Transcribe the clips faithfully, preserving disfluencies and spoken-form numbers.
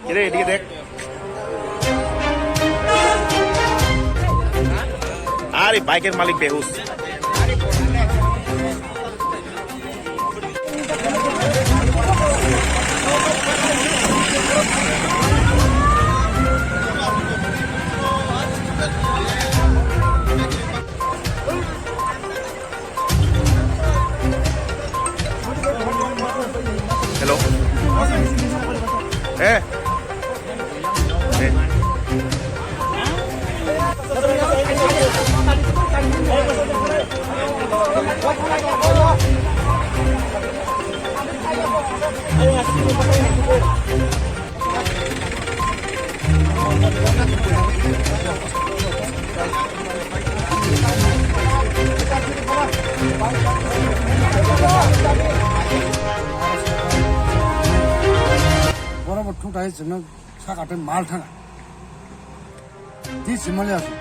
কিরে, এদিকে দেখ। আরে, বাইকের মালিক বেহুশ। Hello. Eh. Eh. Borok bo thung thai chwngno saka tei mal thanga. Di simali aswk.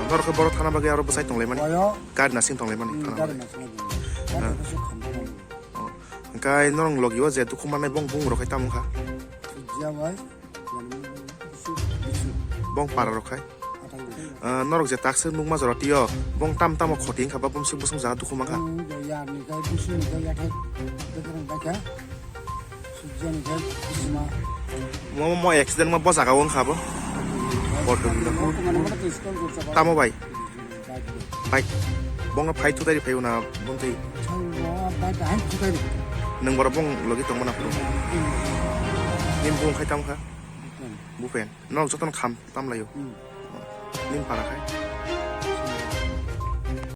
Norok khe borok thana bagwi aro bwsai tonglaimani. Oyo. Gari nasing tonglaimani Hmm, thana gari bagwi. Nasing tonglaimani. Gari Ah. Nasing tonglaimani. Oh. Hwnkhe norok logi o je dukhu mannai bong bung rok khai tamo kha. Sujya bai. Bong para rok khai. Ah, norok je taksa nukma jora tio, bong tam tamo khoti wngkha ba bumswk bwswk jaga dukhu mankha. Bong ya ni kai bisi ni kai ya thai. Bekerang baikha. Sujya ni kai bisi ma. Mo, mo accident ma bo jaga o wngkha bo. Bordor ni. Tamo bai. Bike. Bong no phai thutai phai una bumtwi. Bike hai thutai. Nung boro bong logi tongmana phuru. Nin bung khai tamo kha. Bupen. Nok jotono kham tamlaio. Hmm. Nin para khai.